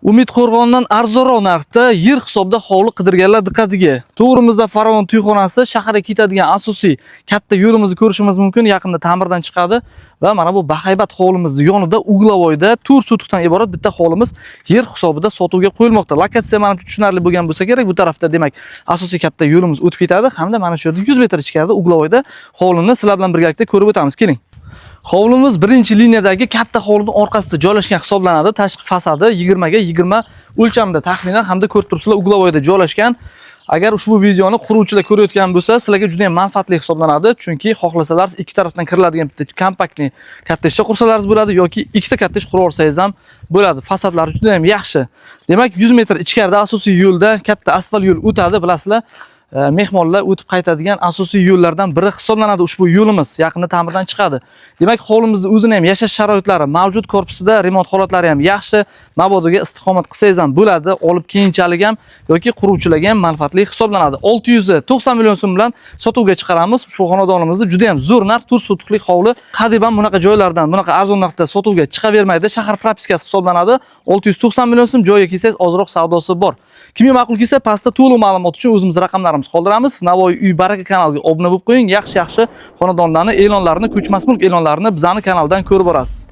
Umid qo'rg'onidan arzonroq narxda yer hisobida hovli qidirganlar diqqatiga. To'g'rimizda Farovon to'yxonasi, shaharga ketadigan asosiy katta yo'limizni ko'rishimiz mumkin. Yaqinda ta'mirdan chiqadi va mana bu bahaybat hovlimizni yonida угловой da 4 sotixdan iborat bitta hovlimiz yer hisobida sotuvga qo'yilmoqda. Lokatsiya manimcha tushunarli bo'lgan bo'lsa kerak. Bu tarafda demak asosiy katta yo'limiz o'tib ketadi hamda mana shu yerda 100 metr ichkarida угловой da hovlini sizlar bilan birgalikda ko'rib o'tamiz. Keling. Hovlimiz birinchi liniyadagi katta hovlining orqasida joylashgan hisoblanadi. Tashqi fasadi 20 ga 20 o'lchamda taxminan hamda ko'rib turibsizlar, угловой da joylashgan. Agar ushbu videoni quruvchilar ko'rayotgan bo'lsa, sizlarga juda ham manfaatli hisoblanadi. Chunki xohlasalar ikki tarafdan kiriladigan bitta kompaktli kottejcha qursalaringiz bo'ladi yoki ikkita kottej qurib olsangiz ham bo'ladi. Fasadlari juda ham yaxshi. Demak, 100 metr ichkarida asosiy yo'lda katta asfalt yo'l o'tadi, bilasizlar. Mehmonlar o'tib qaytadigan asosiy yo'llardan biri hisoblanadi ushbu yo'limiz. Yaqinda ta'mirdan chiqadi. Demak, hovlimizni o'zini ham yashash sharoitlari mavjud, korpusida remont holatlari ham yaxshi. Mabodoga istiqomat qilsangiz ham bo'ladi, olib keyinchalik ham yoki quruvchilarga ham manfaatli hisoblanadi. 690 million so'm bilan sotuvga chiqaramiz. Ushbu xonadonimizni juda ham zo'r narx, 4 sotixlik hovli. Hadeb ham bunaqa joylardan bunaqa arzon narxda sotuvga chiqavermaydi. Shahar propiskasi hisoblanadi. 690 million so'm, joyiga kelsangiz ozroq savdosi bor. Kimga ma'qul kelsa, pastda to'liq ma'lumot uchun o'zimiz raqamlarimizni qoldiramiz. Navoiy uy baraka kanaliga obuna bo'lib qo'ying. Yaxshi-yaxshi xonadonlarni e'lonlarini, ko'chmas mulk e'lonlarini bizning kanaldan ko'rib borasiz.